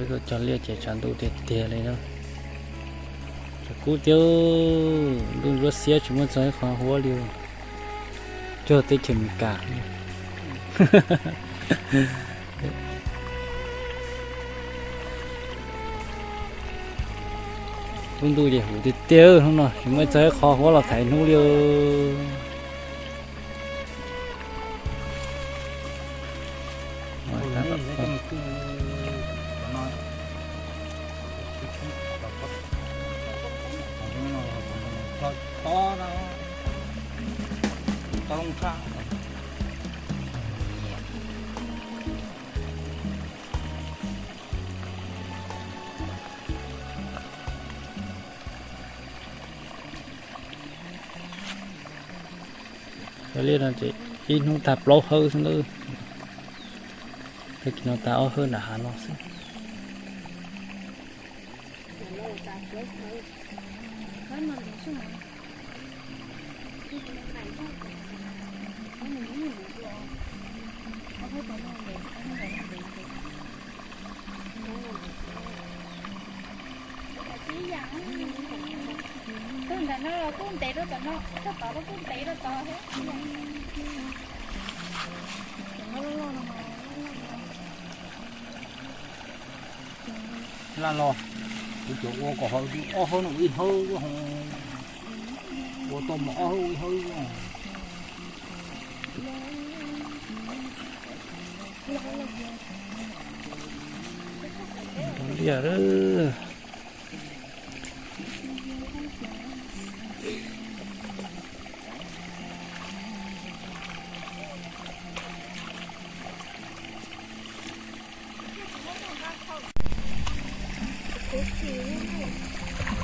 Cog liaj ces tshav ntuj tiag tiag li na. Tshav kub tiag, ntuj ntsuab xiab tsis muaj txog ib qho huab li. Cuag teb chaws Amelikas. Lub ntuj ces huv tiag tiag, hnub no tsis muaj ib txog ib qho huab los thaiv hnub li. Cov liaj no ces ib hnub tag plaub hawb xwb na. Tag kis no tag ob hawb nram hav no xwb. Tus ntawm no los kuj ntev rau tom no, tus tod los kuj ntev rau tod thiab. Laj los, kuv cov ua kom haus ob hawb no ib hawb, ua tau mas ob hawb ua ib hawb. Liaj.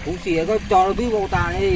Khuv xim koj cog rau twb vau tas li.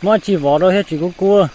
Muab tsis vov rau thiab tsis kub kub.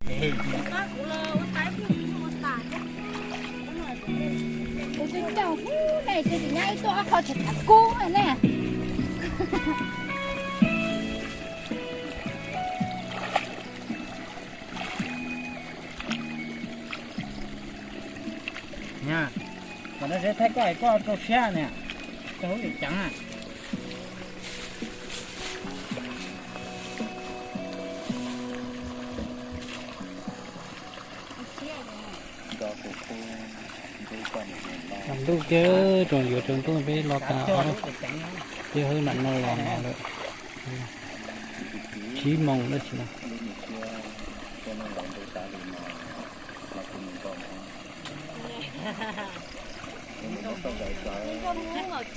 Kuv coj kuv ne, ces tsis nyob ib tuaj ob qho tsis tham kub ne. Niam, kom nws thaij koj es koj rau siab niam, rau hauv vim ceev na. Tsaus ntuj kiag, tsaus yuav tsaus ntuj peb los tas ob peb hwb mam no los no lawm. Tsib moos dab tsi no.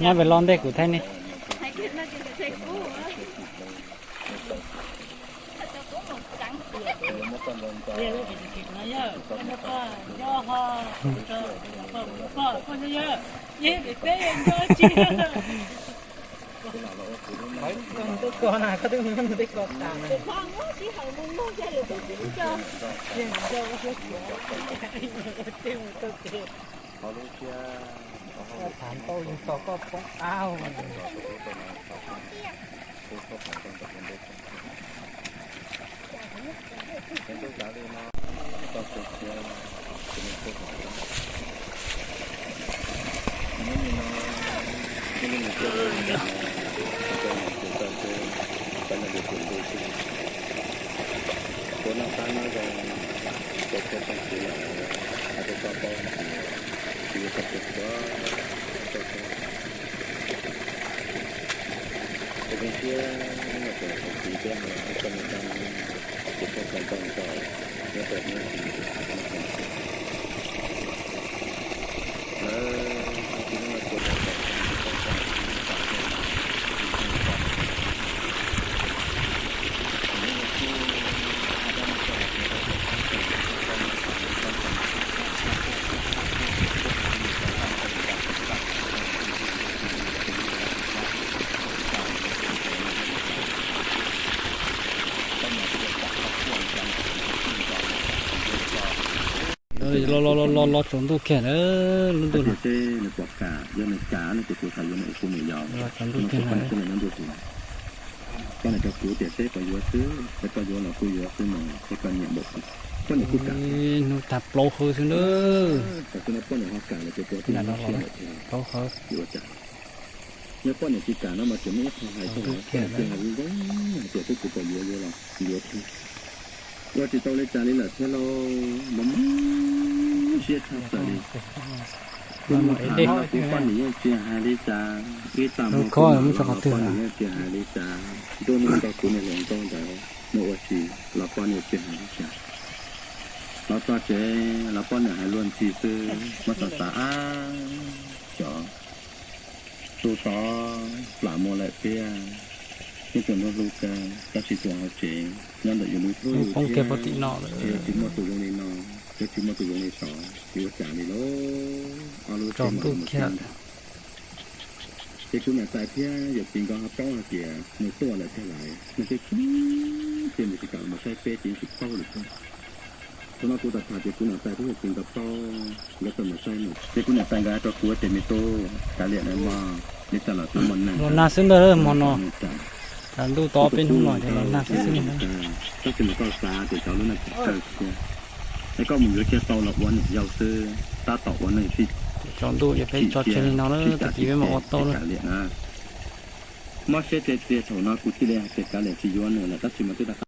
Nyob pem los ntej kuv thaij nej. Thav ntau yus tos koj poob qab. Los los los los tsaus ntuj kiag lawm, lub ntuj no. Seb nws puas kam, yog nws kam no ces kuv xav yuav nws ua kuv niam yau. Los tsaus ntuj kiag lawm. Koj niam cov kuv tias seb puas yuav xwb, seb koj yuav los kuj yuav xwb mas, seb koj nyiam npaum cas. Poj niam kuj kam. Hnub tag plaub hawv xwb na. Tam sim no poj niam ho kam lawm ces kuv ua tib zoo siab lawm thiab. Yuav ua cas? Yog poj niam tsis kam no mas tseem muaj ib qho hais xwb, poj niam tsis hais zoo zoo hais tias seb kuv puas yuav yuav los yuav thiab. Ua tsis tau li cas li lawm thiab lauj, mob mob siab tshaj plaws li. Kuv mus tham los kuv poj niam yeej tsis hais li cas, ib tag hmo kuv mam los los poj niam yeej tsis hais li cas. Ntuj hnub nkaus kuv niam hluas nkauj ntawd mus ua si los poj niam tsis hais li cas. Los txog tsev los poj niam hais luag ntxhi xwb, muab xav xav ab, xyov, tus tod plam mus lawm tiag, yeej tseem hlub hlub kawg, tab sis tus hauv tsev nyob ntawm yus lub hlub yus siab, ces yuav tsis muaj tus zoo li no, yuav tsis muaj tus zoo li tod, yuav ua cas li lauj? Ob lub tsev mam li mus txeeb ntag. Ces kuv niam tais thiab yawm txiv nkawd ho paub hais tias nws tuaj lawm tiag lawm, nws thiaj kiag ces nws tsis kam los mus saib peb ces yeej tsis paub lawm thiab. Thaum no kuv tham tham ces kuv niam tais thiab yawm txiv nkawd paub, nkawd txawm mus saib nws. Ces kuv niam tais nkawd hais rau kuv tias me tub, kav liam na mog, li cas los twb muaj neeg los nag xwb ntag hmo no. Tsaus ntuj tau peb hnub no ces los nag xwb xwb. Tab sis mas koj xav tias cov lub neej kawg thiab, es koj mus yuav kiag tau los ua niam yau xwb, tab tom ua neej sib, tsaus ntuj es peb tso tseg li no na, tag kis peb mam ua tau na. Kav liam na. Mob siab tiag tiag, thaum no kuv thiaj li hais tias kav liam tsis yuav nws lawm, tab sis mas twb rov qab